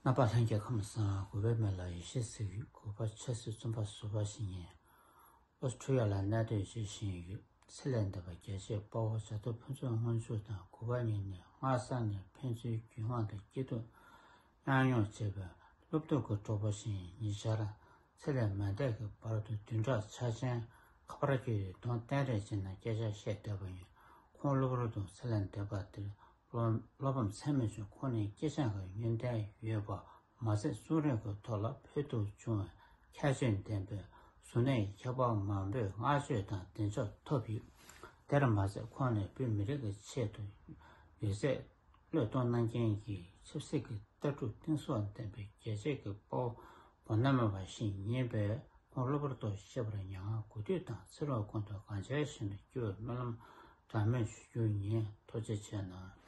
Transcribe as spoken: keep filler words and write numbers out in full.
རྣམ་པ་ལྷན་རྒྱས་ཁམས་བཟང་། གུས་པའི་མིང་ལ་ཡེ་ཤེས་ཟེར་གྱི་ཡོད། གུས་པ་ཆབ་སྲིད་བཙོན་པ་ཟུར་པ་ཞིག་ཡིན། ཨོ་སི་ཁྲུ་ལི་ཡ་ལ་གནས་སྡོད་བྱེད་བཞིན་ཡོད། ཚེ་ལས་འདས་པ་རྒྱལ་གཅེས་དཔའ་བོ་བྱ་དུར་ཕུན་ཚོགས་དངོས་གྲུབ་དང་གུས་པ་གཉིས་ནི་སྔ་ས་ནས་ཕན་ཚུན་རྒྱུས་མངའ་དང་སྐྱིད་སྡུག་མཉམ་མྱོང་བྱས་པའི་སློབ་ཕྲུག་གི་གྲོགས་པོ་ཞིག་ཡིན། ཉེ་ཆར་ཚེ་ལས་མ་འདས་ཀྱི་བར་དུ་བདུན་ཕྲག་ཆ་ཆེན་ཁ་པར་བརྒྱུད་དེ་གདོང་གཏད་རེས་བྱས་ནས་སྐད་ཆ་བཤད་བསྡད་པ་ཡིན། ཁོང་གློ་བུར་དུ་ཚེ་ལས་འདས་པ་དེར་བློ་བློ་ཕམ་ཚད་མེད་བྱུང་། ཁོང་ནི་སྐྱེས་ཆེན་གྱི་ཡོན་ཏན་ཡོད་པ་མ་ཟད། གསུང་རབ་ཀྱི་ཐོག་ལ་ཕུལ་དུ་བྱུང་བའི་ཁྱད་ཆོས་ལྡན་པའི་གཟུར་གནས་མཁས་པ་མང་པོས་བསྔགས་བརྗོད་དང་གདེང་འཇོག་ཐོབ་ཡོད། དེར་མ་ཟད། ཁོང་ནི་བོད་མི་རིགས་ཀྱི་ཆེད་དུ་ཡོད་ཚད་བློས་གཏོང་གནང་མཁན་གྱི་ཆབ་སྲིད་ཀྱི་ལྟ་གྲུབ་གཏིང་ཟབ་ལྡན་པའི་རྒྱལ་གཅེས་ཀྱི་དཔའ་བོ་མདོར་ན་མེད་པ་ཞིག་ཡིན་པས། ཁོང་གློ་བུར་དུ་ཤི་བར་མྱ་ངན་གུས་འདུད་དང་ཚེ་རབས་ཀུན་ཏུ་གང་བྱས་བཞིན་དུ་སྐྱིད་པའི་སྨོན་ལམ་གྲངས་མེད་ཞུ་རྒྱུ་ཡིན། ཐུགས་རྗེ་ཆེ་གནང་།